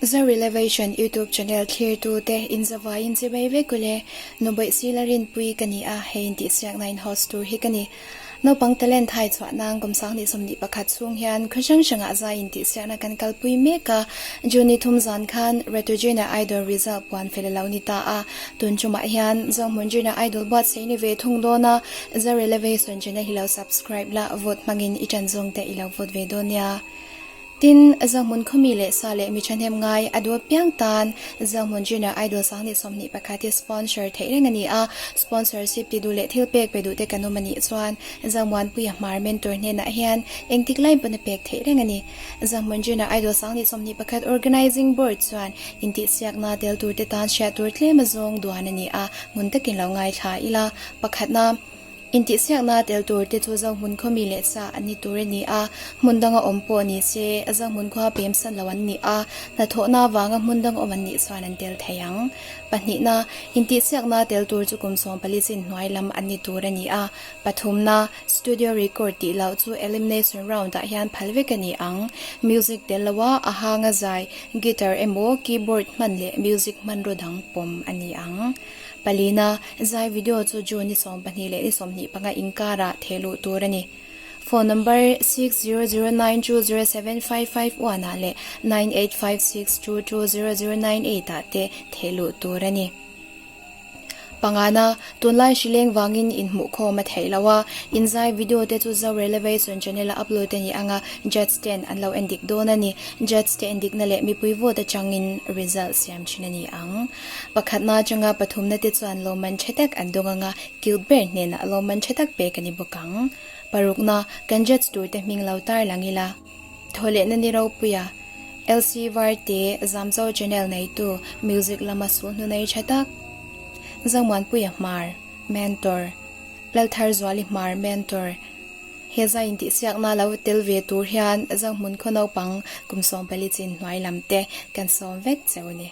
Zo Relevation YouTube channel thlirtu te in zavaiin chimei vek ule, Nubaih Sila Rinpui ka ni a, hei intihsiakna in host tur hi ka ni. Naupang talent hai chhuah nang kum 2021 chhung hian khaw hrang hrangah zai intihsiakna kan kalpui mek a, June ni thum zan khan Reto Junior Idol result puan fel a lo ni ta a, tun tumah hian Zohmun Junior Idol buatsaih ni ve thung dawn a, Zo Relevation channel hi lo subscribe la, vote hmangin i ṭan zawng te i lo vote ve dawn nia. Tin, Zohmun khawmi leh sa leh mi thahnem ngai a duh piang tan Zohmun Junior Idol 2021 hi sponsor theih reng a ni a, sponsorship ti duh leh thil pek pe duh te kan awm a nih chuan Zomuanpuia hmar mentor hnenah hian engtik lai pawn a pek theih reng a ni. Zohmun Junior Idol 2021 Organising Board chuan intihsiakna tel tur te tan hriat tur tlem a zawng duan a ni a, ngun takin lo ngaithla ila. Pakhatna. Intihsiakna tel tur te chu Zohmun khawmi leh sa an ni tur a ni a, hmun danga awm pawh ni se, Zohmun khua pem san lo an ni a, hnathawhna avanga hmun dang awm an nih chuan an tel thei ang. Pahnihna, intihsiakna tel tur chu kum 14 chin hnuai lam an ni tur a ni a. Pathumna, studio record tih loh chu elimination round ah hian phal vek a ni ang. Music tel loa a hanga zai, guitar emaw keyboard hman leh music hmanraw dang pawm a ni ang. Palina, zai video chu June ni 12 leh ni 25 inkarah theh luh tur a ni. Phone number 6009207551 ah leh 9856220098 ah te theh luh tur a ni. Pangana, tunlai hrileng vangin inhmuhkhawm a theih lo a, inzai video te chu Zo Relevation channel a upload a ni anga judge ten an lo endik dawn a ni. Judge te endikna leh mipui vote atangin result siam thin a ni ang. Pakhatna atanga pathumna te chuan lawmman tha tak an dawng anga cute ber hnenah lawmman tha tak pek a ni bawk ang. Parukna, kan judge tur te hming lo tar lang ila. Thawhlehna ni ropuia, LC Varte, Zamzo channel neitu, music lama sulhnu nei tha tak, Zomuanpuia Hmar, Mentor, Laltharzuali Hmar, Mentor, He zai intihsiakna lo tel ve tur hian Zohmun khaw naupang kum 14 chin hnuai lam te kan sawm vek cheu a ni.